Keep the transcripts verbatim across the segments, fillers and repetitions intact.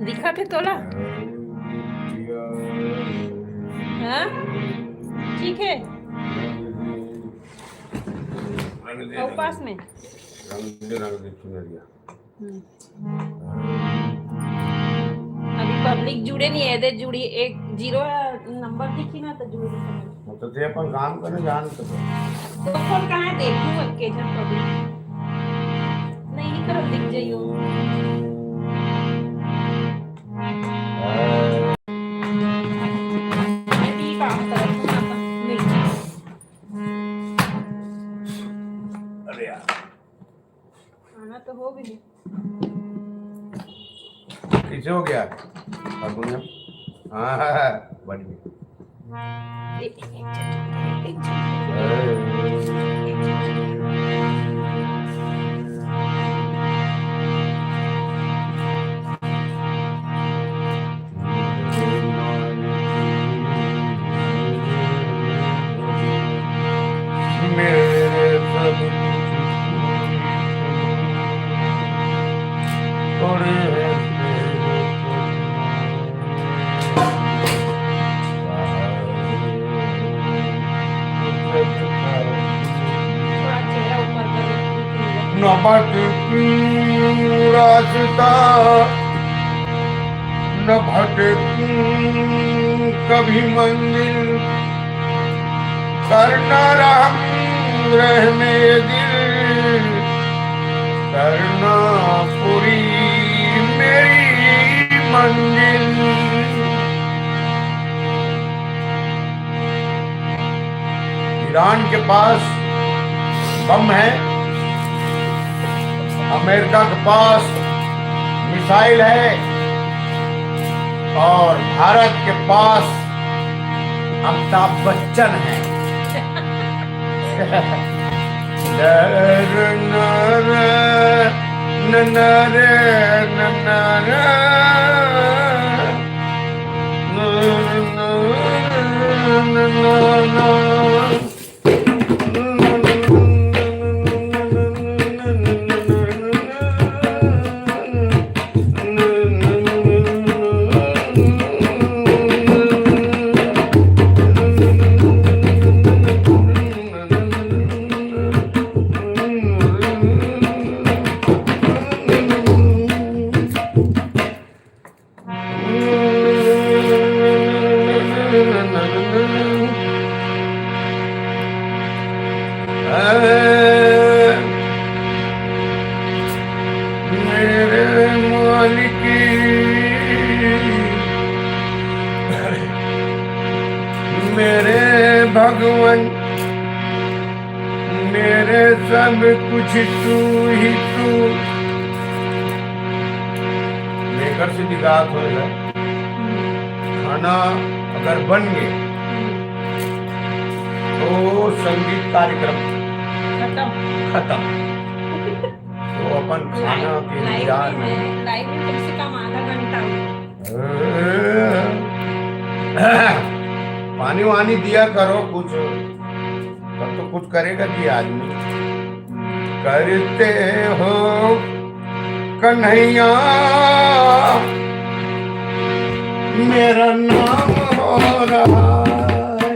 दिखत हे तोला? हाँ, ठीक है। अउ पास में। रंग दे, रंग दे चुनरिया। हम्म। अभी पब्लिक जुड़े नहीं है, दे जुड़ी, एक जीरो नंबर दिखी ना तो जुड़ भी समझ। हाँ, तो ते अपन काम करे जान तो। तो फोन कहाँ देखूं, अब के जन पब्लिक नहीं कर दिख जाइयो। मैं भी काम करत हूँ, अपन नहीं। अरे यार। खाना तो हो गई। कैसे हो गया हारमोनियम? हाँ, बढ़िया। मेरे सब कुछ तोरे हैं तेरे कदम। थोड़ा चेहरा ऊपर कर लो। न भटकूं रास्ता, न भटकूं कभी मंजिल, करना रहम रहमे दिल, करना पूरी मेरी मंजिल। ईरान के पास बम है, अमेरिका के पास मिसाइल है और भारत के पास अमिताभ बच्चन है। मेरे मालिक, मेरे भगवान, मेरे सब कुछ तू ही तू। लेकर से दिखात होएगा। खाना अगर बन गए तो संगीत कार्यक्रम खत्म। खत्म। तो अपन खाना के इंतजार में। लाइव में कम से कम आधा घंटा हो। पानी वानी दिया करो कुछ, तब तो कुछ करेगा जी आदमी। करते हो कन्हैया, मेरा नाम हो रहा है।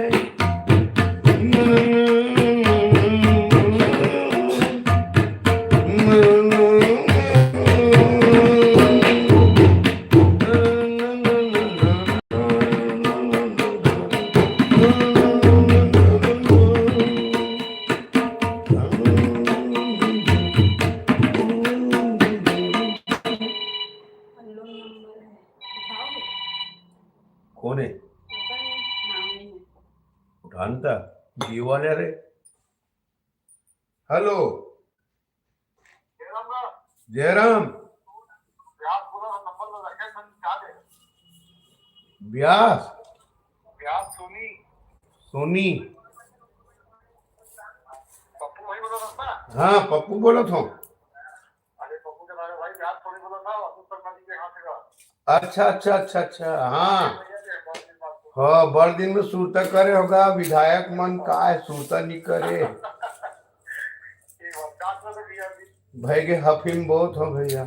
कौन है? उठान था। जियो वाले रे। हेलो जयराम। ब्यास। सोनी। हाँ, पप्पू बोलत हूँ। अच्छा, अच्छा, अच्छा, अच्छा, हाँ। हाँ, बड़ दिन में सुरता करे होगा, विधायक मन का है सुरता नहीं करे। भय के हफीम बहुत हो भैया।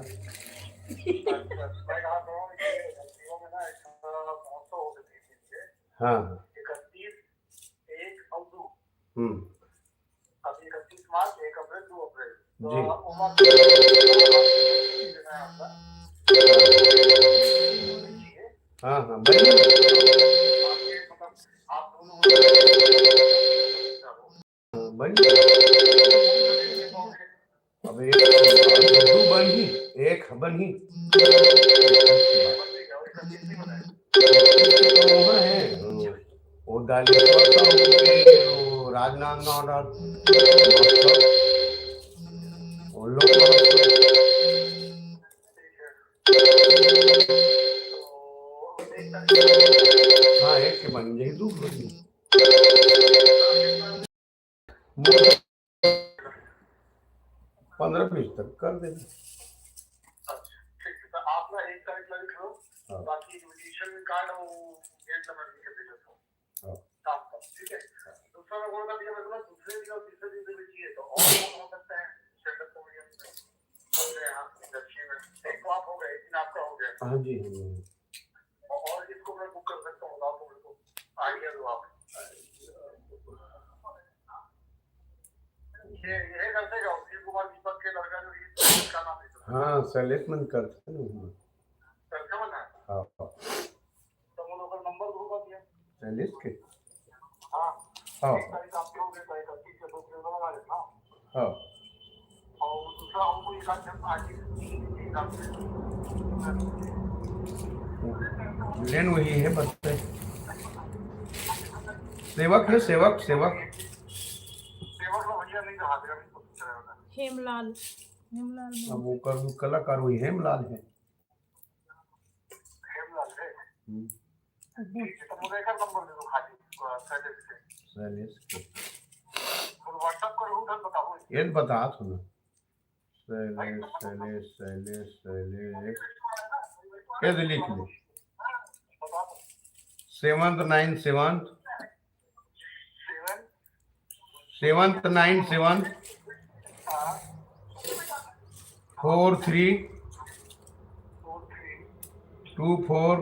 हाँ। हम्म। अभी इकतीस मार्च, एक अप्रैल, दो अप्रैल। तो जी। हाँ, हाँ, बनी। हाँ, बनी। अब एक, दू बनही, एक बनही। वो है, वो डाले, वो राजनांदगांव डाल, वो लोग। हाँ, एक के बन गई, दू बन गई। पंद्रह बीस तक कर देंगे। अच्छा, ठीक है, तो आप ना एक तारीख ला लिख लो, हाँ। बाकी इनविटेशन कार्ड वो गेट नंबर लिख के दे देता हूँ। हाँ। साफ साफ, ठीक है? दूसरा मैं बोल रहा था, ये मतलब दूसरे दिन और तीसरे दिन से भी चाहिए, तो और कौन हो सकता है स्टैंड अप कॉमेडियन में? अपने यहाँ इंडस्ट्री में एक तो आप हो गए, एक दिन आपका हो गया। हाँ जी, हाँ जी। और इसको मैं बुक कर सकता हूँ, बताओ तो मेरे को, आइडिया दो आप। ये, ये कर देगा, सुशील कुमार दीपक के लड़का जो ये, इसका नाम है। हाँ, शैलेश मन करते हैं ना। शैलेश मन है? हाँ। तो वो लोग नंबर दो का दिया। शैलेश के? हाँ। हाँ। एक तारीख आपके हो गए, तारीख इकतीस से दो किलो लगा देना। हाँ। और दूसरा हमको एक आध जन आगे लेन वही है, बस। सेवक है, सेवक, सेवक। सेवक में भैया नहीं रहा, मेरा भी कुछ चला रहा है। हेमलाल, हेमलाल अब वो कर, कलाकार वही हेमलाल है। हेमलाल है। हम्म। ठीक है, तो मुझे एक नंबर दे दो खाली, अ, शैलेश के। शैलेश के। और WhatsApp करूँ, उधर बताओ। ये बता तू ना। शैलेश, शैलेश, शैलेश, शैलेश। ये तो लिख ले। बताओ। Seven nine seven. Seven. Seven nine seven. हाँ। Four three. Four three. Two four.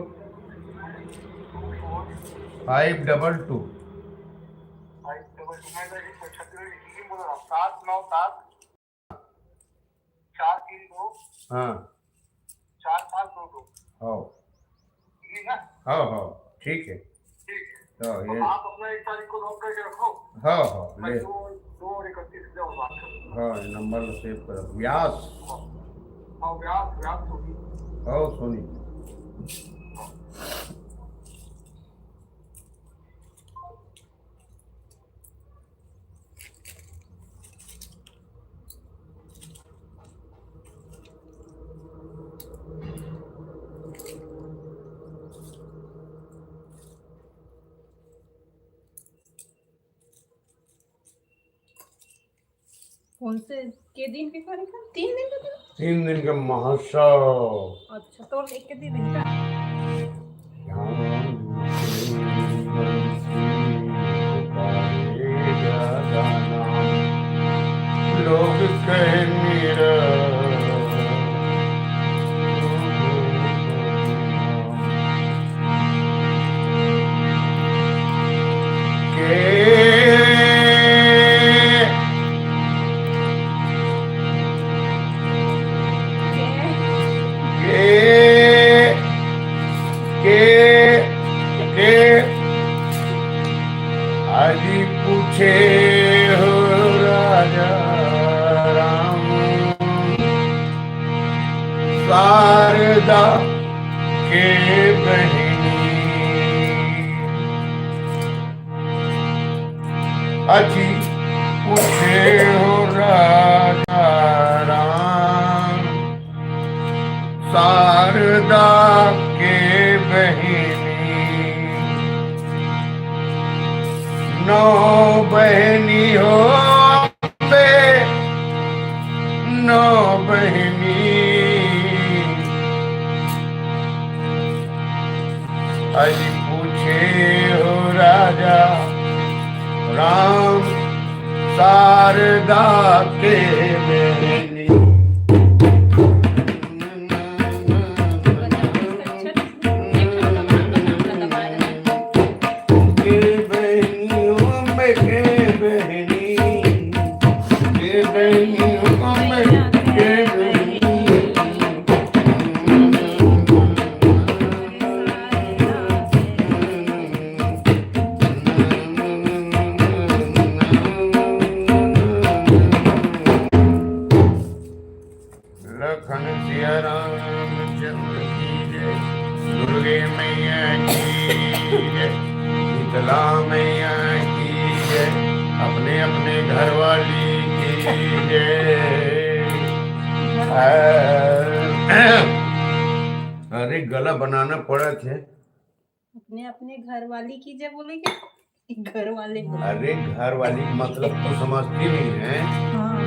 Two four. Five double two. Five double two. मैं तो अभी छत्तीसगढ़ हिंदी बोल रहा हूँ। सात नौ सात। चार तीन दो। हाँ। चार पाँच दो दो। हाँ। ठीक है ना? हाँ, हाँ, ठीक है। ठीक है। हाँ, तो ये आप अपना एक तारीख को नोट करके रखो। हाँ, हाँ, मैं ले। दो, दो और इकतीस के और बात करूँ। हाँ, ये नंबर ला सेव कर। व्यास। हाँ, व्यास, व्यास सोनी। हाँ, सोनी। हाँ। कौन से, के दिन के कार्यक्रम? तीन दिन का था? तीन दिन का महोत्सव। अच्छा, तो एक के दिन का? लोग कहे मेरा के, के, के, के, आदि पूछे हो राजा राम। शारदा के बहिनी अजी पूछे हो राजा राम, शारदा के बहिनी। नौ बहिनी हो बे, नौ बहिनी। अजी पूछे राम शारदा के बहिनी। के बहिनी, ओ मैं के बहिनी, के बहिनी, ओ मैं के बहिनी। लखन सिया रामचंद्र की जय, दुर्गे मैया की जय, शीतला मैया की जय, अपने अपने घर वाली की जय। अरे, गला बनाना पड़ा थे। अपने अपने घर वाली की जय बोले क्या? घर वाले बोले। अरे, घर वाली मतलब तो समझती नहीं है। हाँ।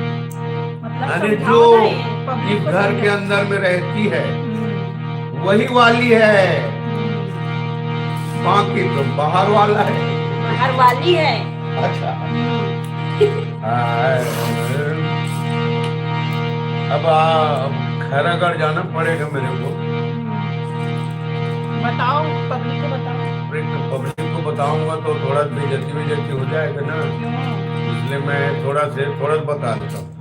मतलब अरे, समझाओ जो ना ये, public इस को घर के समझाओ। अंदर में रहती है, हम्म। वही वाली है। हम्म। बाकी तो बाहर वाला है। बाहर वाली है। अच्छा। हम्म। हाँ। अब आ, अब खैरागढ़ जाना पड़ेगा मेरे को। बताओ, public को बताओ। अरे, public को बताऊंगा तो थोड़ा बेइज्जती, बेइज्जती हो जाएगा ना, क्यों? इसलिए मैं थोड़ा से, थोड़ा सा बता देता हूँ।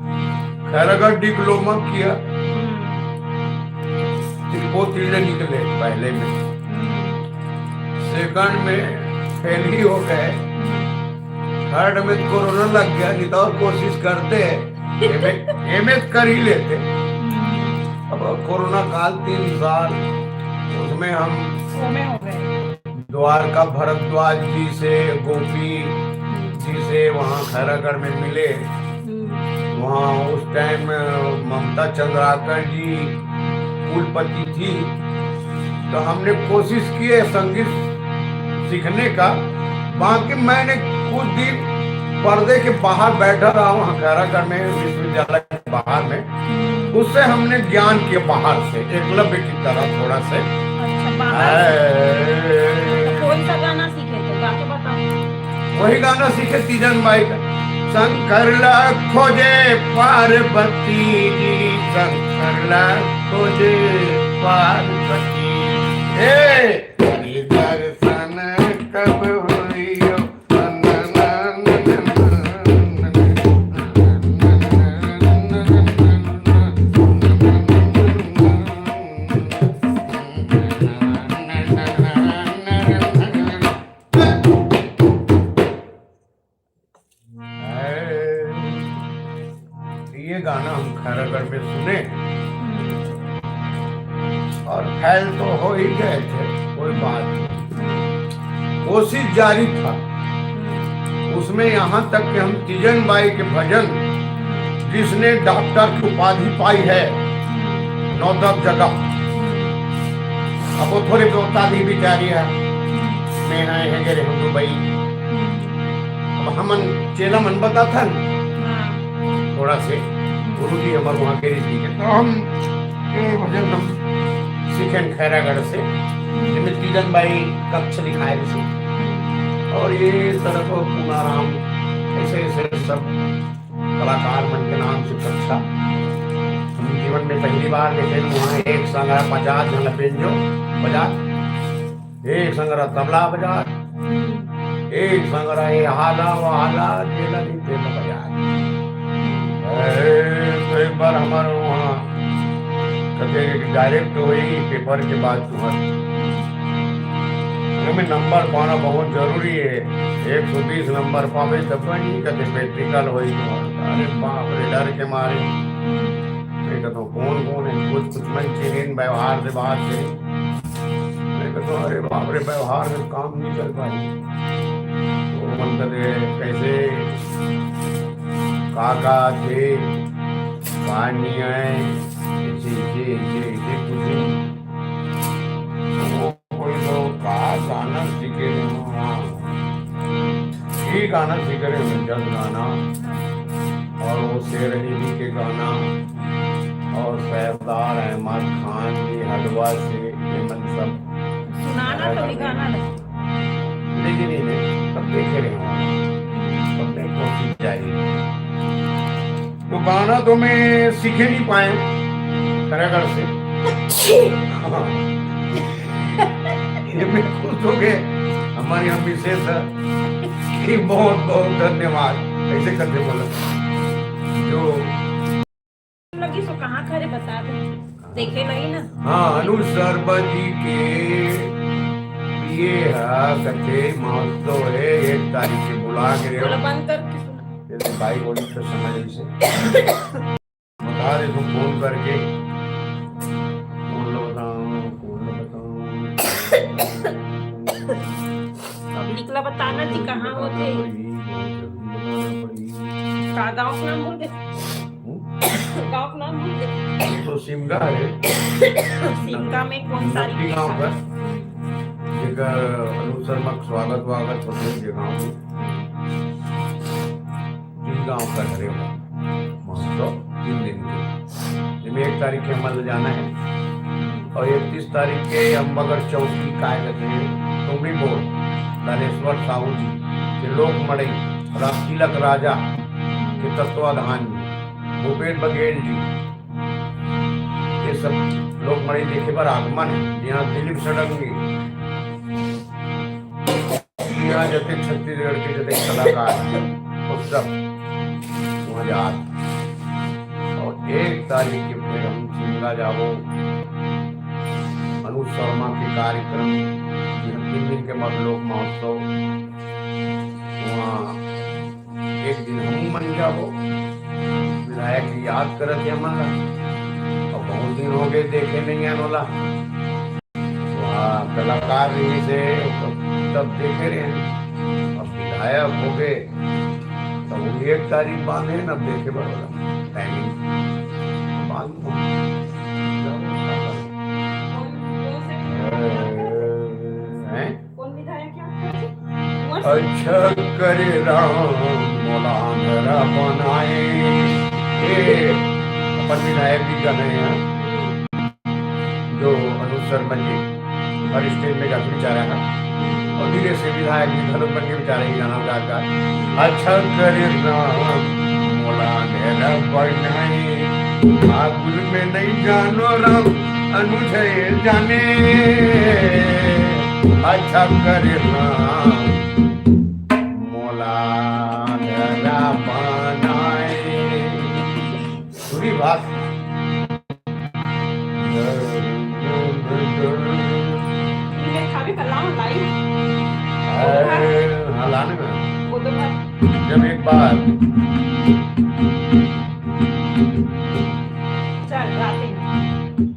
खैरागढ़ diploma किया, हम्म। वो तीन निकले पहले में, हम्म। Second में fail ही हो गए, हम्म। Third में कोरोना लग गया, नहीं तो और कोशिश करते, एमए, एमए कर ही लेते। हम्म। अब कोरोना काल तीन साल, उसमें हम वो में हो गए। द्वारका भरद्वाज जी से, गोपी जी से वहाँ खैरागढ़ में मिले। हम्म। वहाँ उस time ममता चंद्राकर जी कुलपति थी, तो हमने कोशिश की है संगीत सीखने का। बाकी मैंने कुछ दिन पर्दे के बाहर बैठा रहा वहाँ खैरागढ़ में, विश्वविद्यालय के बाहर में। हम्म। उससे हमने ज्ञान किया बाहर से, एकलव्य की तरह थोड़ा से। अच्छा, बाहर से। है। तो कौन सा गाना सीखे थे? गा के बताओ। वही गाना सीखे तीजन बाई का, शंकर ला खोजे पार्वती जी, शंकर ला खोजे पार्वती। ए, दर्शन कब होइयो? ये गाना हम खैरागढ़ में सुने और fail तो हो ही गए थे, कोई बात नहीं, कोशिश जारी था। उसमें यहाँ तक कि हम तीजन बाई के भजन, जिसने डॉक्टर की उपाधि पाई है नौ दस जगह, अब वो थोड़े पे उपाधि बिचारी है, मैं आए हैं जरे हम दुबई। अब हमन चेला मन बता था न, हाँ। थोड़ा से गुरु जी हमारे वहाँ के रीति के, तो हम ये भजन हम सीखेन खैरागढ़ से, जिसमें तीजन बाई कक्ष लिखाए से, और ये तरफ पूनाराम, ऐसे ऐसे सब कलाकार मन के नाम से कक्षा। हम जीवन में पहली बार देखे वहाँ एक संग पचास झन बेंजो बजा, एक संग तबला बजा, एक संग ये हाला वाला, तेला भी तेला बजा। ए, तो एक बार हमारे वहाँ कथे कि direct वही paper के बाद तुम्हारे में number पाना बहुत जरूरी है। एक सौ बीस number पावे तब नहीं कथे practical होई तुम्हारे। अरे बाप रे, डर के मारे। मैं कहता हूँ, कौन कौन है? कुछ कुछ मन चीन व्यवहार से बात करी। मैं कहता हूँ, अरे बाप रे, व्यवहार में काम नहीं चल पाई। तो मन कहते कैसे, का का थे, का नहीं आए, ऐसे ऐसे ऐसे ऐसे कुछ। तो कोई तो का गाना सीखे रहे हो? हाँ। ये गाना सीखे रहे हो, जस गाना, और वो शेर अली जी के गाना, और सरदार अहमद खान जी हलवा से, ये मन सब सुनाना तो भी गाना नहीं। लेकिन ये नहीं। सब देखे रहे हैं, सबने कोशिश जारी है। तो गाना तो मैं सीखे नहीं पाए खैरागढ़ से। हाँ। ये मैं खुश हो गए, हमारे यहाँ विशेष है कि बहुत बहुत धन्यवाद। ऐसे करते बोला जो लगी सो कहाँ खरे बता दे, देखे नहीं ना। हाँ, अनुज शर्मा जी के ये हा कथे महोत्सव है, एक तारीख के बुला के रहे बोला हो। बंद करके सुना। जैसे भाई बोली तो समझ से बता दे तो फोन करके कौन लो बताऊं, कौन लो बताऊं। पब्लिक ला बताना जी कहाँ होते। बहुत जल्दी बताना पड़ी। का गाँव के नाम बोल दे। हम्म? गाँव के नाम बोल दे। तो सिमगा है। सिमगा में कौन सा नकटी गाँव पर, जेकर अनुज शर्मा के स्वागत वागत होते हैं जे गाँव में। तीन गाँव का घरे हो महोत्सव तीन दिन के, जिसमें एक तारीख के हमन ल जाना है और इकतीस तारीख के अम्बागढ़ चौकी काय कथे तुमरी बोल दानेश्वर साहू जी के लोक मड़ई राजतिलक राजा के तत्वाधान में भूपेश बघेल जी ये सब लोक मड़ई देखे बर आगमन है। यहाँ दिलीप षडंगी, यहाँ जते छत्तीसगढ़ के जते कलाकार हैं, वो सब वहाँ जात। और एक तारीख के फिर हम सिमगा जाबो, अनुज शर्मा के कार्यक्रम, यहाँ तीन दिन के बाद लोक महोत्सव, वहाँ एक दिन हम मन जाबो, विधायक जी याद करत हे हमन ला, और बहुत दिन हो गए देखे नहीं है ओला। वहाँ कलाकार रहिस हे, तब देखे रहे हैं। अब विधायक हो गए, तब वो एक तारीख बांधे ना देखे बर वाला टाइमिंग बांध दो। हैं? कौन विधायक है आपका? अच्छा करे राम मोला अंधरा बनाए। ये अपन विधायक भी गाना है यहाँ, जो अनुज शर्मा जी हर स्टेज में गाते बेचारा है, और धीरे से विधायक भी घलो बन के बेचारा ही गाना गा गा। अच्छा करे राम मोला अंधरा बनाए, फागुन में नहीं जानो राम अनुज जाने। अच्छा करे राम मोला अंधरा बनाए। सुरी भाग। ये खावे का लाओ लाई। अरे, हाँ, लाने में। वो तो मैं जब एक बार चल, राते में।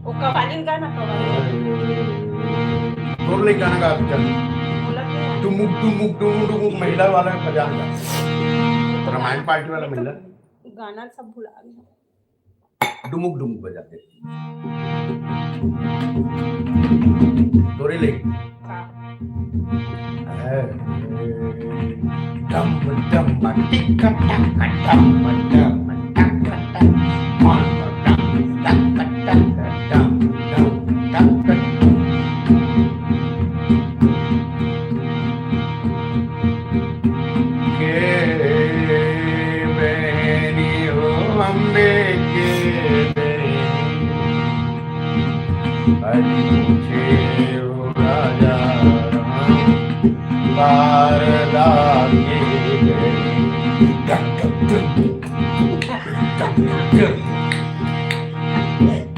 वो कवालिन गाना, कवालिन। तोर ले गाना गा, चल। बोला तो। टुमुक, टुमुक, टुमुक, टुमुक, महिला वाला बजा गा। रामायण पार्टी वाला महिला। गाना सब भुला गए। डुमुक डुमुक बजाते। तोरे ले। हाँ। डम डम टिक टक डम डम टक टक डम डम टक टक डम डम टक टक डम टक टक। के बहनी हो अम्बे के बहनी, हरि पूछे हो राजा राम, शारदा के बहनी।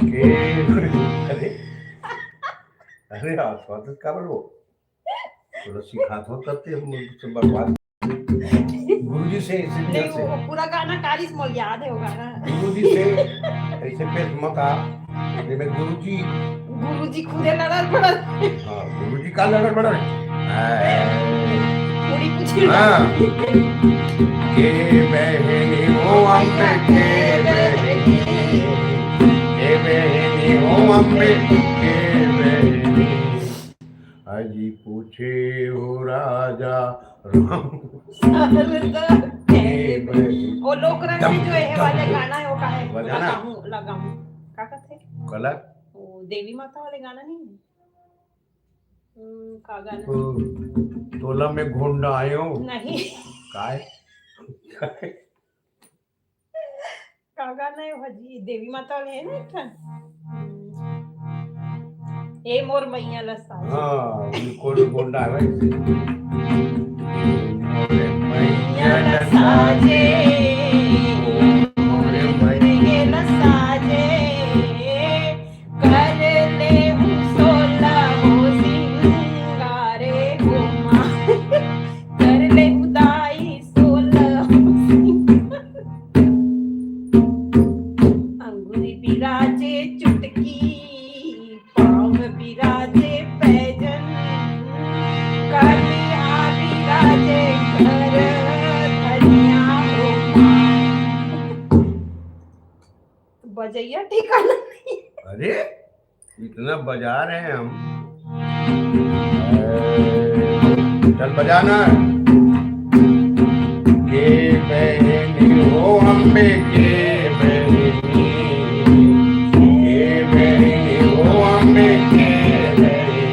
के, अरे, अरे, आसपास का बोलो। थोड़ा सिखात हो तब ते हम उससे बर्बाद। गुरुजी से, इसे नहीं, जैसे वो पूरा गाना कारिस मोर याद है वो गाना। गुरुजी से ऐसे पेश मत आ। ये मैं गुरुजी। गुरुजी खुदे लड़ल पड़ल। हाँ, गुरुजी का लड़ल पड़ल? हाँ। पूरी पूछी। हाँ। के बहनी हो अम्बे के बहनी, के बहनी हो अम्बे के बहनी। अजी पूछे हो राजा राम। अरे तो ए भाई। वो लोक रंग में जो है वाला गाना है, वो का है? बजाना? लगाऊं, लगाऊं। का कहते? कलर? वो देवी माता वाले गाना नहीं है? हम्म, का गाना? तो तोला मैं गोंडा आयो। नहीं। काय? काय? का गाना हे भजी? देवी माता वाले हे ना एक ठन? ए मोर मैया ला साजे। हाँ, उनको भी गोंडा है भाई। मोरे मैया ला साजे, मोरे मैया ला साजे, कर ले हूँ सोला हो सिंगारे हो माँ। कर ले हूँ दाई सोला हो सिंगारे। अंगुरी बिराजे चुटकी, पाँव बिराजे पैजन, कनिहा बिराजे घर धनिया हो माँ। बजैया ठिकाना नहीं। अरे, इतना बजा रहे हैं हम। चल बजाना। के बहनी हो अम्बे, के बहनी, के बहनी हो अम्बे, के बहनी।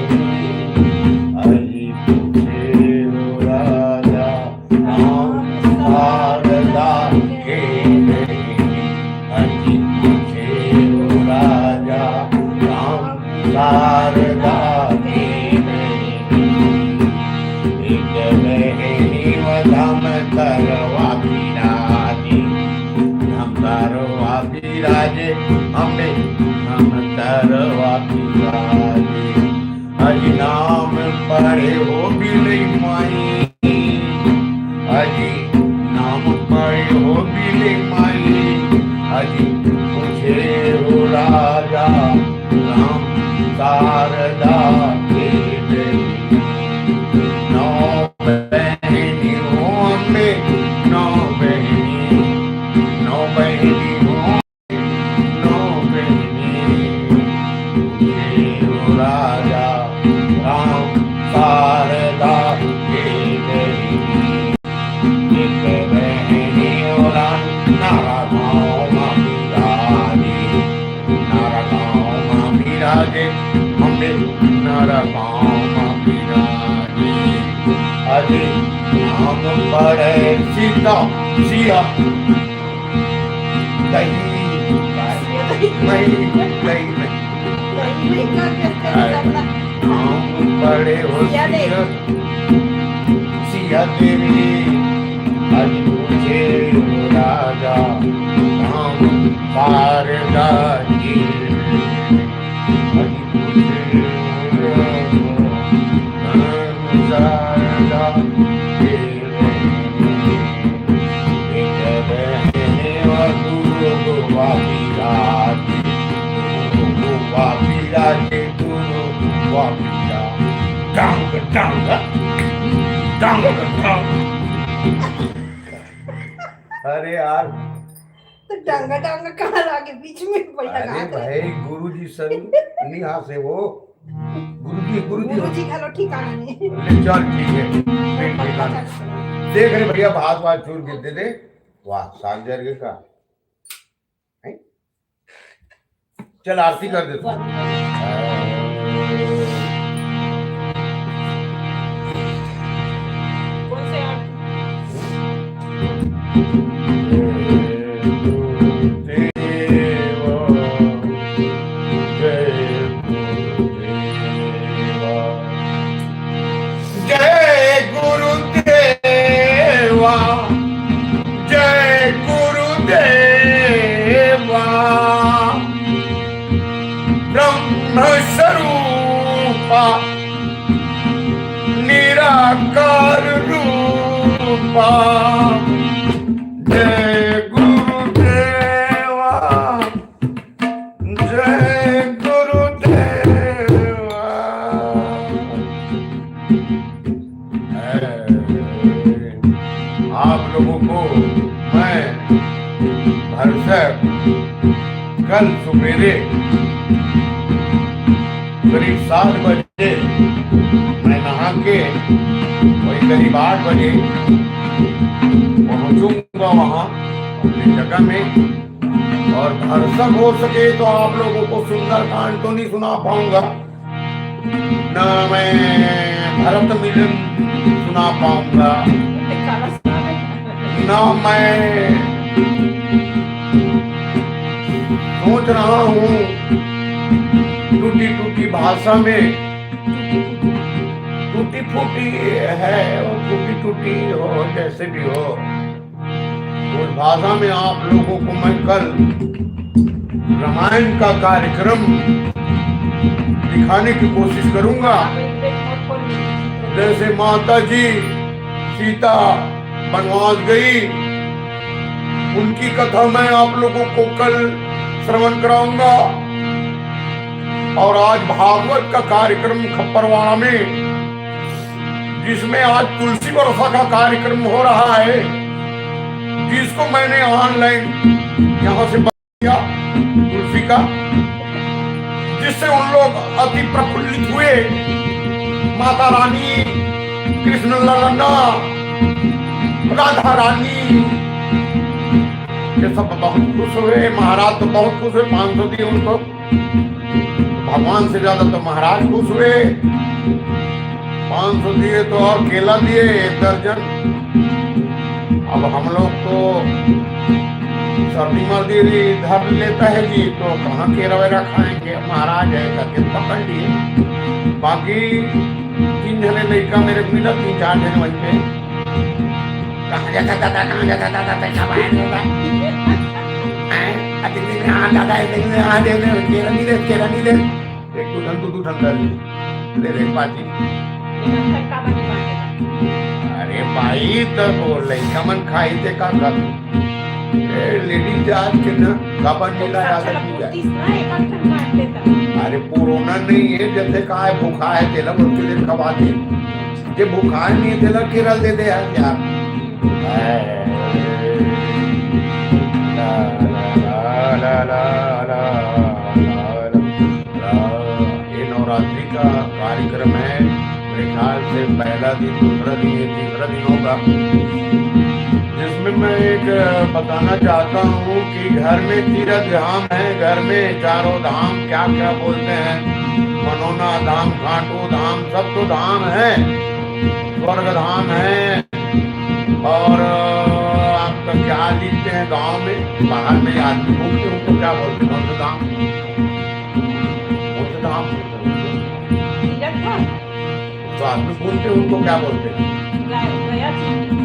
अजी पूछे हो राजा राम शारदा के बहनी। अजी पूछे हो राजा राम शारदा के बहनी। एक बहनी व धमतरवा बिराजे, धमतरवा बिराजे, अम्बे धमतरवा बिराजे। अजी नाम पड़े हो बिलई माई, अजी नाम पड़े हो बिलई माई, अजी पूछे हो राजा राम शारदा के बहनी। नौ बहनी हो अम्बे, नौ बहनी, नौ बहनी हो नौ बहनी, पूछे हो राजा राम शारदा के बहनी। एक बहनी हो राम नरगाँव मा बिराजे, नरगाँव मा बिराजे, अम्बे नरगाँव मा बिराजे। अजी नाम पड़े सीता सिया दही, दही, दही, दही। नाम पड़े हो सिया दे-, सिया देवी, अजी पूछे हो राजा राम शारदा के बहनी। अजी पूछे हो राजा राम शारदा के बहनी। एक बहनी व गुरु गोवा बिराजे, गुरु गोवा बिराजे, गुरु गोवा बिराजे। डांग, डांग, डांग, डांग। अरे यार। तो डांगा, डांगा कहाँ लागे बीच में? अरे भाई, गुरुजी संग नहीं हासे वो। गुरुजी, गुरुजी। गुरुजी घलो ठिकाना नहीं। ले चल, ठीक है, फिर ठिकाना। देख रे भैया, भात वात चूर के दे दे। वाह, साग जर के का? हैं? चल, आरती कर दे तू। कौन से आरती? जय गुरुदेव, जय गुरुदेवा। जय गुरुदेवा, जय गुरुदेवा। ब्रह्म स्वरूपा निराकार रूपा। जय गुरुदेवा, जय गुरुदेवा। आप लोगों को मैं भरसक कल सुबेरे करीब सात बजे मैं नहा के वही करीब आठ बजे पहुंचूंगा वहां अपनी जगह में। और भरसक हो सके तो आप लोगों को सुंदरकांड तो नहीं सुना पाऊंगा, ना मैं भरत मिलन सुना पाऊंगा, ना मैं सोच रहा हूँ टूटी टूटी भाषा में, टूटी फूटी है वो, टूटी टूटी हो, जैसे भी हो, उस भाषा में आप लोगों को मैं कल रामायण का कार्यक्रम दिखाने की कोशिश करूंगा। जैसे माता जी सीता वनवास गई, उनकी कथा मैं आप लोगों को कल श्रवण कराऊंगा। और आज भागवत का कार्यक्रम खप्परवाड़ा में, जिसमें आज तुलसी वर्षा का कार्यक्रम हो रहा है, जिसको मैंने ऑनलाइन यहाँ से किया तुलसी का, जिससे उन लोग अति प्रफुल्लित हुए। माता रानी, कृष्ण ललना, राधा रानी, ये सब बहुत खुश हुए। महाराज तो बहुत खुश हुए, पाँच सौ दिए उनको। भगवान से ज्यादा तो महाराज खुश हुए। पाँच सौ दिए तो और केला दिए एक दर्जन। अब हम लोग तो सर्दी मर्दी भी धर लेता है जी, तो कहाँ केला वेला खाएंगे? महाराज है करके पकड़ लिए। बाकी तीन जने लड़का मेरे को मिला, तीन चार जने वहीं पे। कहाँ जाता दादा, कहाँ जाता दादा, पैसा बाहर होगा। हैं? अति दिन में, हाँ दादा, इतने दिन में, हाँ दे दे, केला नहीं दे, केला नहीं दे। एक दो ठन, दो दो ठन कर ली। ले ले पाती। अरे भाई, तो वो लइका मन खाई ते का कर? ए, लेडीज आज के ना, कपन मिला याद रखी जाए। अरे, कोरोना नहीं है, जैसे का है, भूखा है, तेला बोल के दे, खवा दे। जे भूखा नहीं है, तेला केरल दे दे यार, यार। ये नवरात्रि का कार्यक्रम है, मेरे ख्याल से पहला दिन, दूसरा दिन, ये तीसरा दिन होगा, जिसमें मैं एक बताना चाहता हूँ कि घर में तीर्थ धाम है, घर में चारों धाम क्या क्या बोलते हैं, मनोना धाम, खाटू धाम, सब तो धाम है, स्वर्ग धाम है। और आपका क्या लिखते हैं गांव में, बाहर में आदमी बोलते हैं, उनको क्या बोलते हैं? कौन सा धाम? कौन सा धाम बोलते हैं? तो आदमी बोलते हैं, उनको क्या बोलते हैं?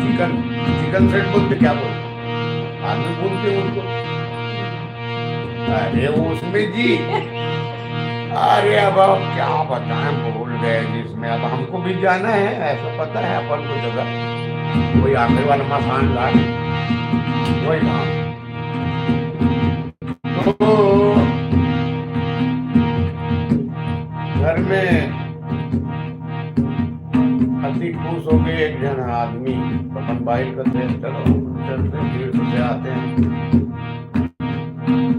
चिकन, चिकन सेट बोलते, क्या बोलते हैं? आदमी बोलते हैं उनको। अरे उसमें जी, अरे अब आप क्या बताएं, भूल गए जिसमें। अब हमको भी जाना है, ऐसा पता है अपन को जगह, कोई आखिरी वाला मसान घाट, वही धाम। तो घर में अति खुश हो गए एक जन आदमी, अपन बाइक करते हैं, चलो चलते हैं, तीर्थ से आते हैं।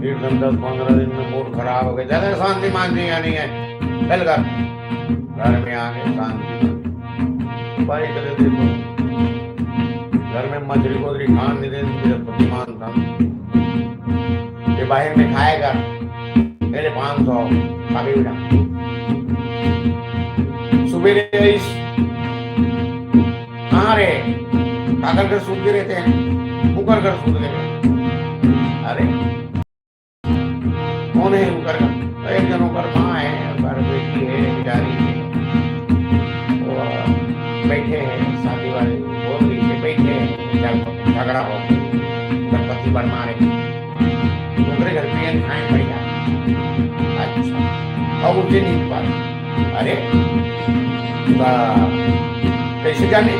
फिर हम दस पन्द्रह दिन में मूड खराब हो गया, ज्यादा शांति मान जी, यहाँ नहीं है, चल घर। घर में आके शांति मान। भाई कहते, देखो, घर में मछली को खान नहीं देते, बृहस्पति मान था, ये बाहर में खाएगा, मेरे पाँच सौ खाबे उड़ा। सुबह रे आइस, हाँ रे, काकर कर सूत के रहते हैं, मुकर कर सूत गए। अरे, कौन है उनकर? तो एक जन उनकर माँ है, उनकर बेटी है, बेचारी है। वो बैठे हैं, शादी वाले, वो पीछे बैठे हैं, झग-, झगड़ा हो, उनका पति बड़ मारे। दूसरे घर पे ये खाए बढ़िया। अच्छा, अब उनसे नहीं पाते। अरे, बा-, कैसे जाने?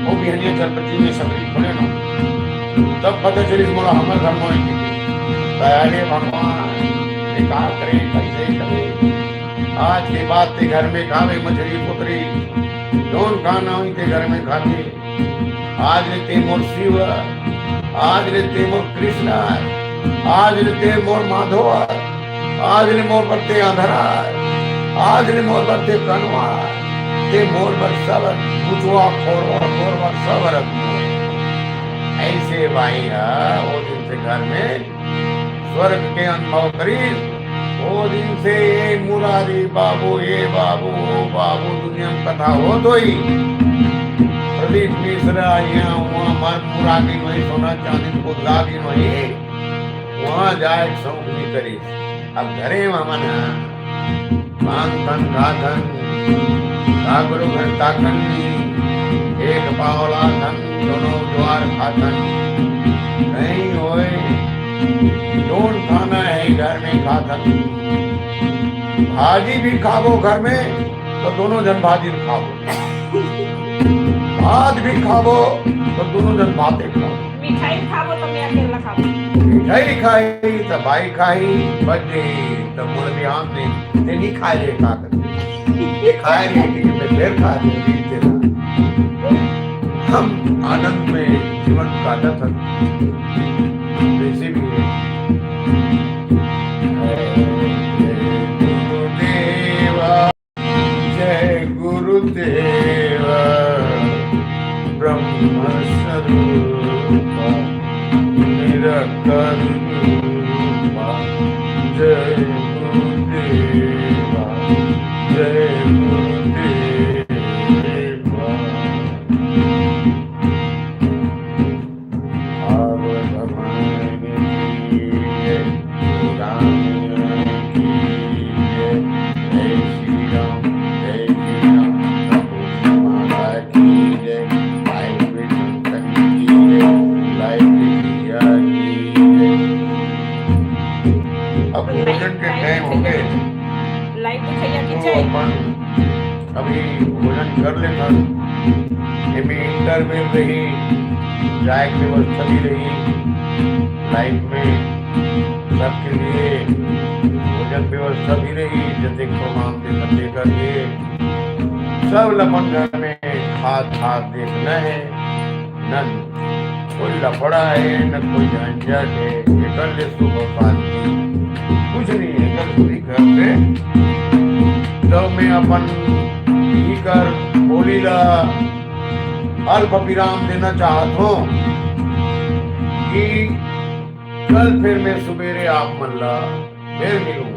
वो बिहनिया चरपटी में सकरी खोले ना, तब पता चली मोला हमर घर में। अरे भगवान, ये का करे, कैसे करे? आज के बाद ते घर में खावे मछली पोतरी, जौन खाना होई ते घर में खाते। आज ले ते मोर शिव, आज ले ते मोर कृष्ण, आज ले ते मोर माधव, आज ले मोर बर ते अंधरा, आज ले मोर बर ते कनवा, ते मोर बर सब बुचवा, खोरवा, खोरवा, सब रख। ऐसे भाई हा, वो दिन से घर में स्वर्ग के अनुभव करी। ओ दिन से ये मुरारी बाबू, ये बाबू, वो बाबू, दुनिया में कथा होत होही। प्रदीप मिश्रा यहाँ वहाँ मर मुरा गिन होही, सोना चांदी कुदगा गिन होही, वहाँ जाए के शौक नहीं करिस। अब घरे में हमन ह मांगथन, खाथन, काकरो घर ताकन नहीं, एक पाव लाथन, दोनों जुवार खाथन। नहीं होए, जोन खाना हे घर में खाथन। भाजी भी खाबो घर में, तो दोनों झन भाजी खाबो। भात भी खाबो, तो दोनों झन भाते खाबो। मिठाई खाबो, तो मैं अकेला खाबो। मिठाई खाही, त बाई खाही, बच गई, त मोला बिहान दे, ते नहीं खाए रे, का करते? खाए रे, ठीक है, फिर खा ले, ठीक है ना? हम आनंद में जीवन काटत हन, जैसे भी है। जय गुरुदेवा, जय गुरुदेवा, ब्रह्म स्वरूपा, निरंतर रूपा, जय गुरुदेवा, जय गुरुदेवा। भाव भगवान की जय, राम की जय, जय श्री राम, जय श्री राम, प्रभु माता की जय, भाई श्री संतन की जय, लाइव भैया की जय। अब भोजन के टाइम हो गए। लाइव भैया की तो जय। अपन अभी भोजन कर लेथन, एमे इंटरवल रही, चाय के व्यवस्था भी रही, लाइव में सबके लिए भोजन व्यवस्था भी रही, जैसे को मांग के करके सब अपन घर में खात खात देखना है। न कोई लफड़ा है, न कोई झंझट है, एकर ले सुख और शांति कुछ नहीं है। कल पूरी घर से तो मैं अपन इही कर बोली ला अल्प विराम देना चाहत हूँ कि कल फिर मैं सुबेरे आप मन ला फिर मिलूं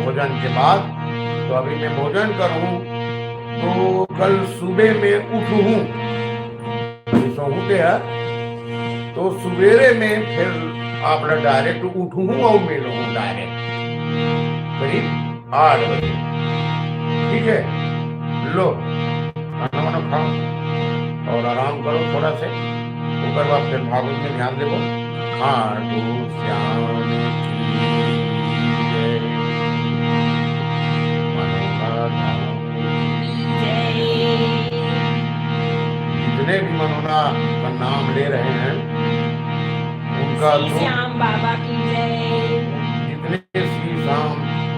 भोजन के बाद। तो अभी मैं भोजन करूं, तो कल सुबह में उठूं, अभी सोहूं ते है, तो सुबेरे में फिर आप ला डायरेक्ट उठूं और मिलूं डायरेक्ट करीब आठ बजे। ठीक है, लो खाना वाना खाओ और आराम करो थोड़ा से, ओकर बाद फिर भागवत में ध्यान देबो। खाटू श्याम की जय। मनोहर धाम की जय। जितने भी मनोहर का नाम ले रहे हैं, उनका श्री दुख, श्याम बाबा की जय। जितने श्री श्याम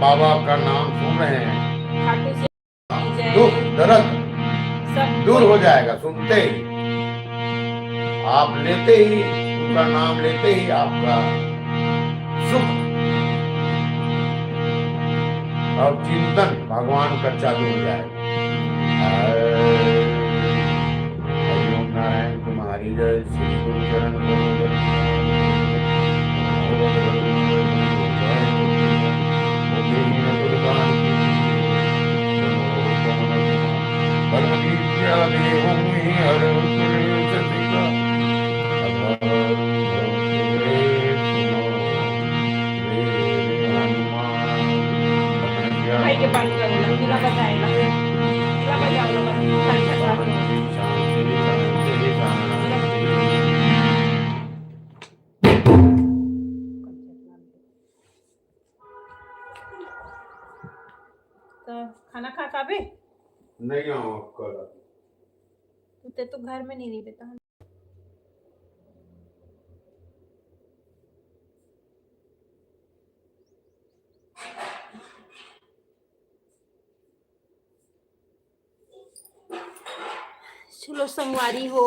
बाबा का नाम सुन रहे हैं, खाटू श्याम की जय। दुख दर्द सब दूर हो जाएगा सुनते ही। आप लेते ही, उनका नाम लेते ही आपका सुख और चिंतन भगवान का चालू हो जाएगा। हरि ओम नारायण तुम्हारी जय, श्री गुरु चरण कमल। भाई के पास करो ना, पूरा बताएगा। पूरा बजाओ ना, बस। अच्छा, अच्छा। तो खाना खा के आबे? नहीं आओ, कल। तू ते तो घर में नहीं रही बेटा। चलो संगवारी हो,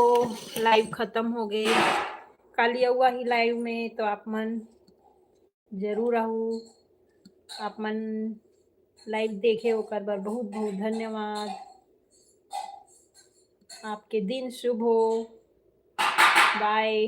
लाइव खत्म हो गए। काली अउ आही लाइव में, तो आप मन जरूर आहू। आप मन लाइव देखे ओकर बर बहुत बहुत धन्यवाद। आपके दिन शुभ हो। बाय।